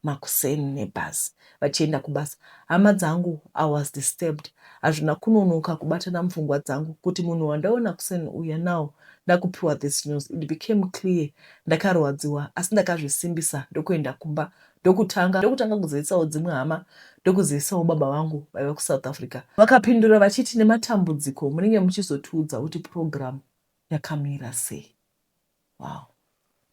makuseni nebhasi vachienda kubasa. Hama dzangu, I was disturbed. Hazvina kunonoka kubatana mupfungwa dzangu kuti munhu wandaona kuseni uya, now ndakupiwa this news. It became clear. Ndakarwadziwa, asi ndakazvisimbisa ndokuenda kumba, ndokutanga kuzivisawo dzimwe hama, ndokuzivisawo baba vangu vaiva kuSouth Africa. Vakapindura vachiti nematambudziko munenge muchizotiudza kuti program yakamira sei. Wow,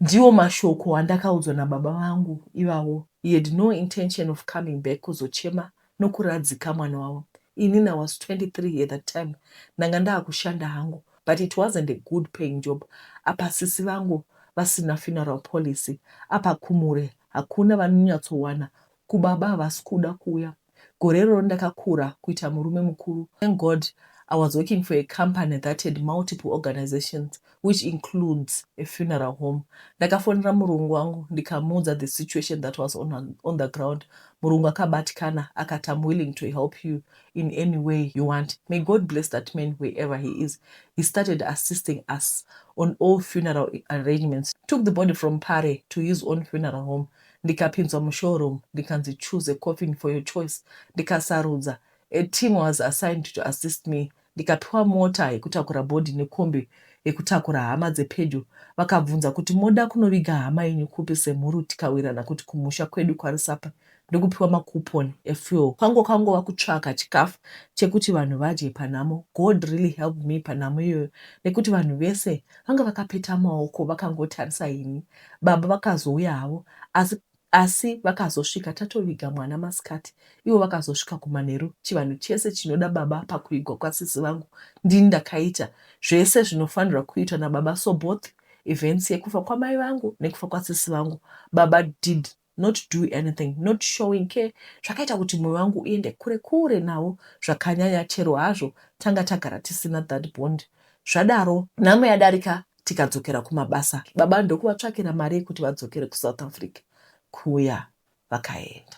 ndiwo mashoko andakaudzwa nababa vangu ivavo. He had no intention of coming back kuzochema nokuradzika mwana wavo. Inini I was 23 at that time. Ndanga ndaakushanda hangu, but it wasn't a good paying job. Apa sisi vangu vasina funeral policy, apa kumure hakuna vanonyatsowana kubaba, havasi kuda kuuya. Gore iroro ndakakura kuita murume mukuru. Thank God I was working for a company that had multiple organizations, which includes a funeral home. Ndakafonera murungu wangu ndikamuudza the situation that was on the ground. Murungu akabatikana akati, "I'm willing to help you in any way you want." May God bless that man wherever he is. He started assisting us on all funeral arrangements, took the body from Pare to his own funeral home. Ndikapinzwa mushowroom, ndikanzi, "Choose a coffin for your choice." Ndikasarudza. A team was assigned to assist me. Ndikapiwa mota yekutakura body nekombi yekutakura hama dzepedyo. Vakabvunza kuti moda kunoviga hama yenyu kupi semhuru. Tikawirana kuti kumusha kwedu kwaRusapa, ndokupiwa macoupon efuel. Kwangu kwangova kutsvaka chikafu chekuti vanhu vadye panhamo. God really helped me panhamo iyoyo nekuti vanhu vese vanga vakapeta maoko vakangotarisa ini. Baba vakazouya havo, asi vakazosvika tatoviga mwana masikati, ivo vakazosvika kumanheru. Chivanhu chese chinoda baba pakuigwa kwasisi vangu ndini ndakaita zvese zvinofanirwa kuitwa nababa. So both events yekufa kwamai vangu nekufa kwasisi vangu, baba did not do anything, not showing care. Zvakaita kuti mwoyo wangu uende kure kure navo zvakanyanya, chero hazvo tanga tagara tisina that bond. Zvadaro, nhamo yadarika, tikadzokera kumabasa. Baba ndokuvatsvakira mari yekuti vadzokere kuSouth Africa kuya. Vakaenda,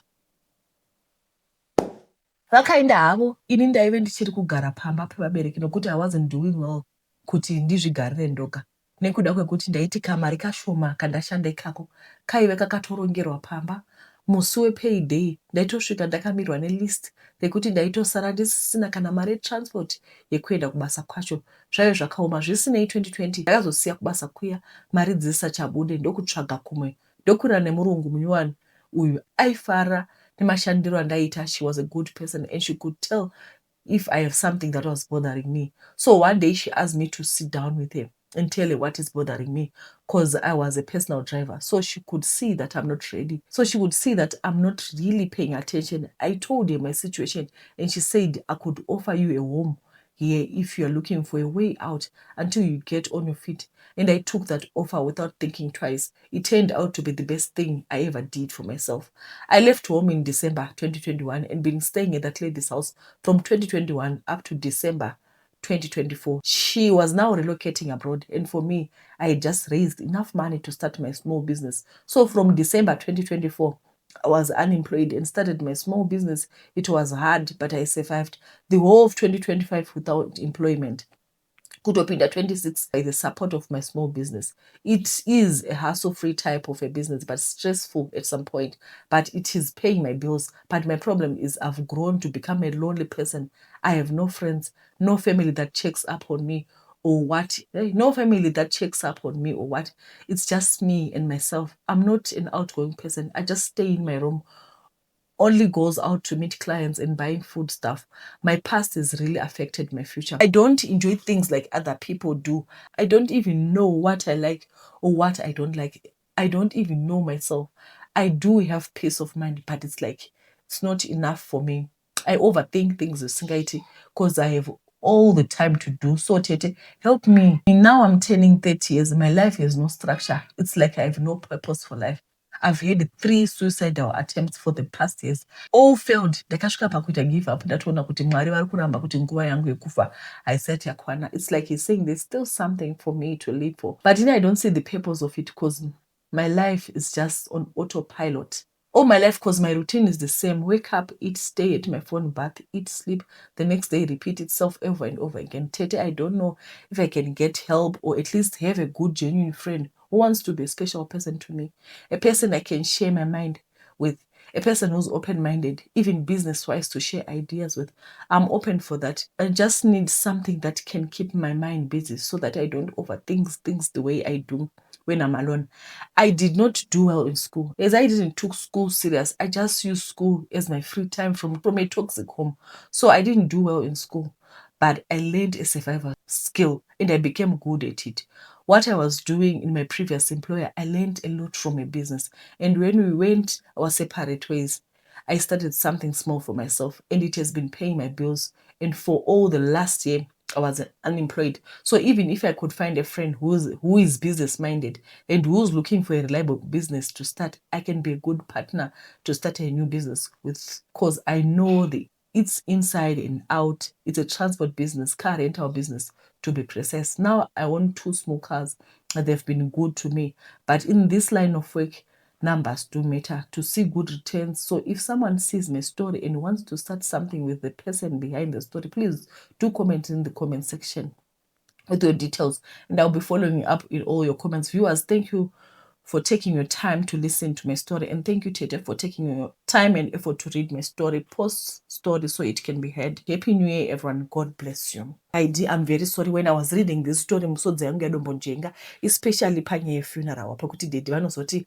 vakaenda havo. Ini ndaive ndichiri kugara pamba pevabereki nokuti I wasn't doing well kuti ndizvigarire ndoga, nekuda kwekuti ndaiti kamari kashoma kandashanda ikako kaive kakatorongerwa pamba. Musi wepayday ndaitosvika ndakamirwa nelist rekuti ndaitosara ndisisina kana mari yetransport yekuenda kubasa kwacho. Zvaive zvakaoma. Zvisinei, 2020 ndakazosiya kubasa kuya mari dzisachabude, ndokutsvaga kumwe, ndokwirira nemurungu munyowani uyu. Aifara nemashandiro andaiita. She was a good person and she could tell if I have something that was bothering me. So one day she asked me to sit down with her and tell her what is bothering me, because I was a personal driver. So she could see that I'm not ready. So she would see that I'm not really paying attention. I told her my situation and she said, "I could offer you a home here if you're looking for a way out until you get on your feet." And I took that offer without thinking twice. It turned out to be the best thing I ever did for myself. I left home in December 2021 and been staying at that lady's house from 2021 up to December 2024. She was now relocating abroad, and for me, I had just raised enough money to start my small business. So from December 2024, I was unemployed and started my small business. It was hard, but I survived the whole of 2025 without employment. Kutopinda 26 by the support of my small business. It is a hassle free type of a business, but stressful at some point, but it is paying my bills. But my problem is I've grown to become a lonely person. I have no friends, no family that checks up on me or what. No family that checks up on me or what. It's just me and myself. I'm not an outgoing person. I just stay in my room, only goes out to meet clients and buying food stuff. My past has really affected my future. I don't enjoy things like other people do. I don't even know what I like or what I don't like. I don't even know myself. I do have peace of mind, but it's like it's not enough for me. I overthink things zvisingaiti because I have all the time to do so. Tete, help me. Now I'm turning 30 years. My life has no structure. It's like I have no purpose for life. I've had three suicidal attempts for the past years, all failed. Ndakasvika pakuita give up, ndatoona kuti Mwari vari kuramba kuti nguva yangu yekufa haisati yakwana. It's like he's saying there's still something for me to live for, but I don't see the purpose of it because my life is just on autopilot all my life, because my routine is the same: wake up, eat, stay at my phone, bath, eat, sleep. The next day repeat itself over and over again. Tete, I don't know if I can get help or at least have a good, genuine friend who wants to be a special person to me, a person I can share my mind with, a person who's open-minded, even business-wise, to share ideas with. I'm open for that. I just need something that can keep my mind busy so that I don't overthink things the way I do when I'm alone. I did not do well in school, as I didn't took school serious. I just used school as my free time from a toxic home. So I didn't do well in school, but I learned a survival skill and I became good at it. What I was doing in my previous employer, I learned a lot from a business. And when we went our separate ways, I started something small for myself and it has been paying my bills. And for all the last year, I was unemployed. So even if I could find a friend who is business minded and who's looking for a reliable business to start, I can be a good partner to start a new business with, because I know the it's inside and out. It's a transport business, car rental business, to be precise. Now I own two small cars and they've been good to me. But in this line of work, numbers do matter to see good returns. So if someone sees my story and wants to start something with the person behind the story, please do comment in the comment section with your details and I'll be following up in all your comments. Viewers, thank you for taking your time to listen to my story, and thank you, Tete, for taking your time and effort to read my story. Post story so it can be heard. Happy New Year, everyone. God bless you. Id I'm very sorry. When I was reading this story, musodzi yangu yadombonjenga, especially panyaya yefuneral, pakuti daddy vanozoti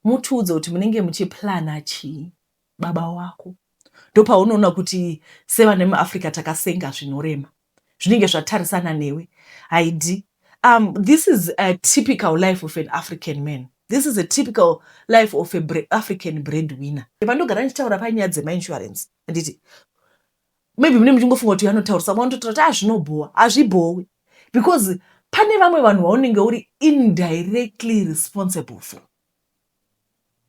mutiudze kuti munenge muchiplana chii baba wako. Ndopaunoona kuti sevana vemuAfrica takasenga zvinorema zvinenge zvatarisana newe. Haidi, this is a typical life of an African man. This is a typical life of a African breadwinner. Vandogara ndichitaura panyaya dzemainsurance, handiti? Maybe mune muchingofunga kuti anotaurisa, vanototaura kuti azvinobhowa. Hazvibhowi, because pane vamwe vanhu vaunenge uri indirectly responsible for.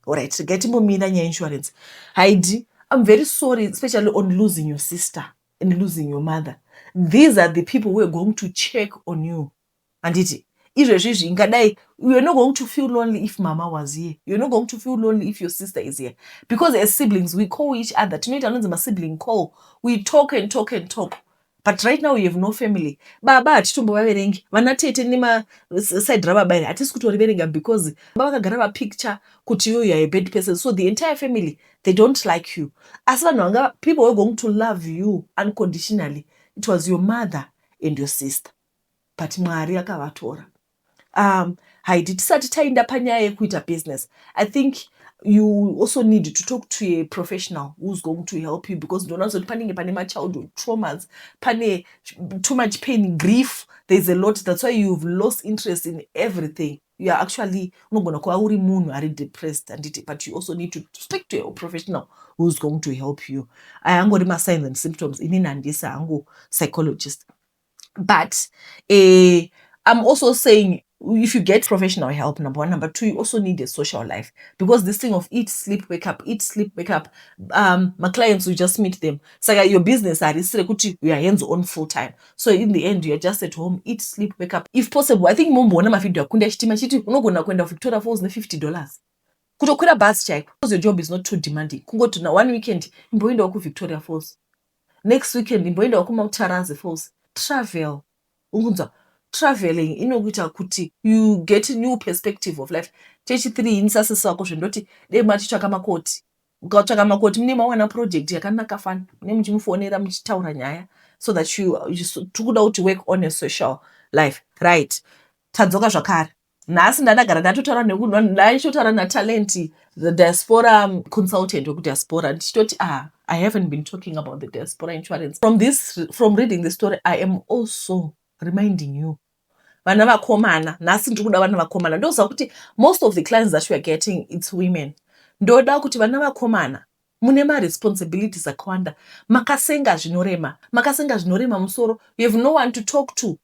Alright, regai timbomira nyaya insurance. Haidi, I'm very sorry, especially on losing your sister and losing your mother. These are the people who are going to check on you, handiti? Izvezvizvi ingadai you're not going to feel lonely if mama was here. You're not going to feel lonely if your sister is here, because as siblings we call each other. Tinoita anonzi masibling call. We talk and talk and talk. But right now you have no family. Baba hatitombovaverengi, vana tete nemaside rababa iri hatisi kutoriverenga, because baba vakagara vapicture kuti you are a bad person. So the entire family, they don't like you. Asi vanhu vanga, people were going to love you unconditionally, it was your mother and your sister, but Mwari akavatora. Haidi, tisati taenda panyaya yekuita business, I think you also need to talk to a professional who's going to help you, because ndoona zoti panenge pane machildhood traumas, pane too much pain, grief. There's a lot. That's why you've lost interest in everything. You are actually, unogona kuva uri munhu ari depressed, handiti? But you also need to speak to a professional who's going to help you. Ayangori masigns and symptoms. Inini handisi hangu psychologist, but I'm also saying if you get professional help, number one. Number two, you also need a social life, because this thing of eat, sleep, wake up, eat, sleep, wake up, my clients, you just meet them. Saka your business harisi rekuti you are hands on full time. So in the end you are just at home, eat, sleep, wake up. If possible, I think momboona mavhidhio akunda chitima chiti unogona kuenda Victoria Falls ne$50, kutokwira bhasi chaiko, because your job is not too demanding. Kungoti na one weekend imboendawo kuVictoria Falls, next weekend imboendawo kuMutarazi Falls. Travel, ungunzwa. Traveling inokuita kuti you get new perspective of life. Chechithree, ini sasisi vako zvendoti dei machitsvaka makoti. Mukatsvaka makoti mune mawana project yakanaka fani, mune muchimufonera muchitaura nyaya so that you tikuda kuti work on a social life, right? Tadzoka zvakare nhasi. Ndandagara ndatotaura, ndaitotaura naTalent, the diaspora consultant wekudiaspora, ndichitoti, ah, I haven't been talking about the diaspora insurance. From reading the story, I am also reminding you, vana vakomana, nhasi ndiri kuda vana vakomana. Ndoziva kuti most of the clients that we are getting, it's women. Ndoda kuti vana vakomana, mune maresponsibilities akawanda, makasenga zvinorema, makasenga zvinorema musoro. You have no one to talk to,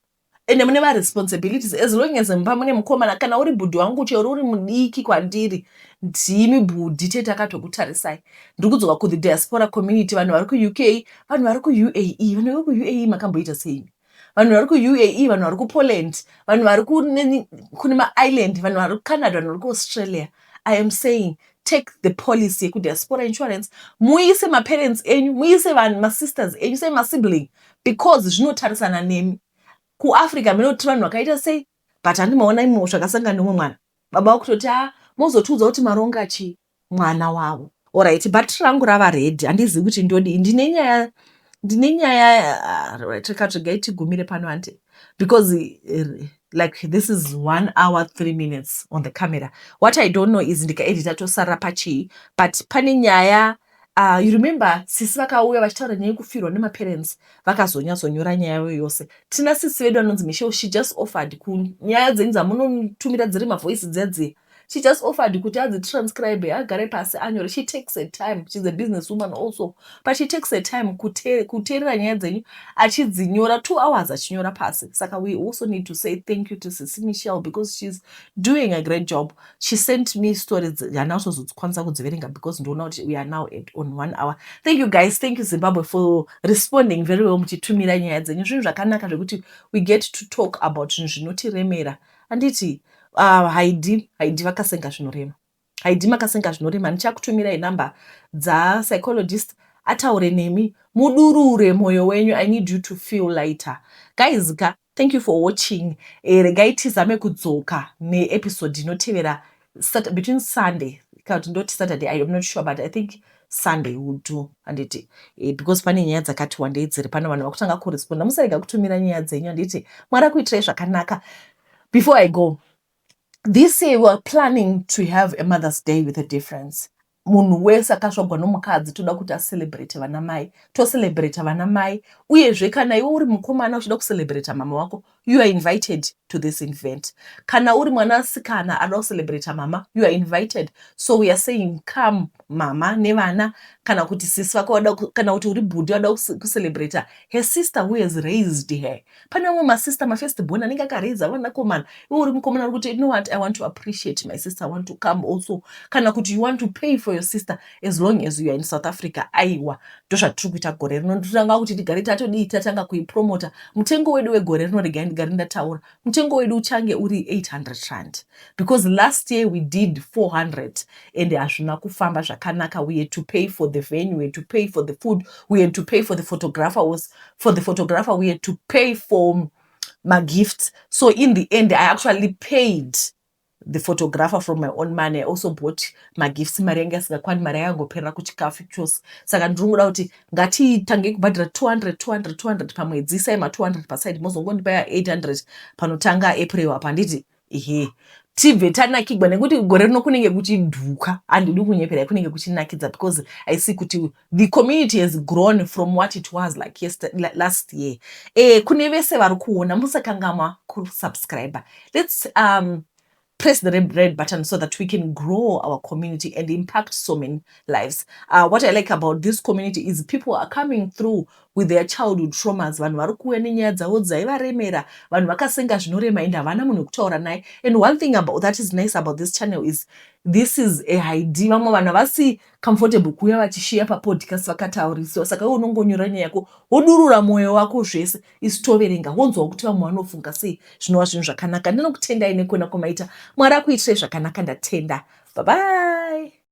ende mune maresponsibilities. As long as mumba mune mukomana, kana uri bhudhi wangu, chero uri mudiki kwandiri, ndimi bhudhi tete akatokutarisai. Ndiri kudzoka kuthe diaspora community, vanhu vari kuUK, vanhu vari kuUAE. Vanhu vari kuUAE makamboita sei? Vanhu vari kuUAE, vanhu vari kuPoland, vanhu vari kune maisland, vanhu vari kuCanada, vanhu vari kuAustralia, I am saying take the policy yekudiaspora insurance. Muise maparents enyu, muise vanhu, masisters enyu, sei masibling, because zvinotarisana nemi. KuAfrica munoti vanhu vakaita sei, but handimaona imo zvakasangana nemumwe mwana, baba vakutoti, a mozotiudza kuti maronga chii mwana wavo. Alright, but rangu rava ready, handizivi kuti ndodii. Ndine nyaya. Ah, rikatsvegai tigumire pano handi, because like this is 1 hour 3 minutes on the camera. What I don't know is ndikaedita tosarira pachii, but pane nyaya. You remember sisi vakauya vachitaura nyaya yekufirwa nemaparents, vakazonyatsonyora nyaya yayo yose. Tina sisi vedu anonzi Michelle. She just offered kunyaya dzenyu dzamunotumira dziri mavoice dzedziya, she just offered kuti adzitranscribe, agare pasi anyore. She takes a time. She's a business woman also, but she takes a time kuteerera nyaya dzenyu achidzinyora, 2 hours achinyora pasi. Saka we also need to say thank you to sisi Michelle because she's doing a great job. She sent me stories, handina kutozodzikwanisa kudziverenga because ndoona kuti we are now at on one hour. Thank you guys, thank you Zimbabwe for responding very well muchitumira nyaya dzenyu. Zvinhu zvakanaka zvekuti we get to talk about zvinhu zvinotiremera, handiti? Haidi vakasenga zvinorema, haidi makasenga zvinorema. Ndichakutumirai namba dzapsychologist ataure nemi, mudurure mwoyo wenyu. I need you to feel lighter, guys ka. Thank you for watching. Regai tizame kudzoka neepisode inotevera between Sunday, kana kuti ndoti Saturday, I am not sure, but I think Sunday will do, handiti? Because pane nyaya dzakati wandei dziri pano, vanhu vakutanga kuresponda. Musarega kutumira nyaya dzenyu, handiti? Mwari akuitirai zvakanaka. Before I go, this year we are planning to have a Mother's Day with a difference. Munhu wese akazvagwa nomukadzi, toda kuti acelebrate vana mai, tocelebrata vana mai. Uyezve kana iwe uri mukomana uchida kucelebrata mama wako, you are invited to this event. Kana uri mwanasikana ada kucelebrata mama, you are invited. So we are saying come mama nevana, kana kuti sisi vako, kana kuti uri bhudhi vada kucelebrata her sister who has raised her. Pane vamwe masister, mafirst born, anenge akaraisa vanakomana. Iwe uri mukomana uri kuti, "You know what, I want to appreciate my sister, I want to come also," kana kuti you want to pay for your sister, as long as you are in South Africa, aiwa, ndozvatiri kuita gore rino. Ndotanga kuti tigare tatodii, tatanga kuipromota. Mutengo wedu wegore rino, regai ndigare ndataura, mutengo wedu uchange uri R800 because last year we did 400 and hazvina kufamba zvakanaka. We had to pay for the venue, we had to pay for the food, we had to pay for the photographer, was for the photographer, we had to pay for magifts. So in the end I actually paid the photographer from my own money. I also bought magifts. Mari yange asingakwani, mari yakangoperera kuchikafu chose. Saka ndiri kungoda kuti ngatitange kubhadhara 200, 200, 200 pamwedzi. Isai ma200 paside, mozongondipa ya800 panotanga April apa, handiti? Ehe, tibve tanakigwa nekuti gore rino kunenge kuchidhuka. Handidi kunyeperai, kunenge kuchinakidza because I see kuti the community has grown from what it was like last year. Kune vese vari kuona, musakangamwa kusubscribe. Let's press the red button so that we can grow our community and impact so many lives. What I like about this community is people are coming through with their childhood traumas. Vanhu vari kuuya nenyaya dzavo dzaivaremera, vanhu vakasenga zvinorema and havana munhu wekutaura naye. And one thing about that is nice about this channel is this is a id. Vamwe vanhu havasi comfortable kuuya vachishiya papodcast vakataurisiwa, saka iwe unongonyora nyaya yako, wodurura mwoyo wako zvese, isu toverenga, wonzwa kuti vamwe vanofunga sei, zvinova zvinhu zvakanaka. Ndinokutendai nekuona kwamaita. Mwari akuitirai zvakanaka. Ndatenda. Bye bye.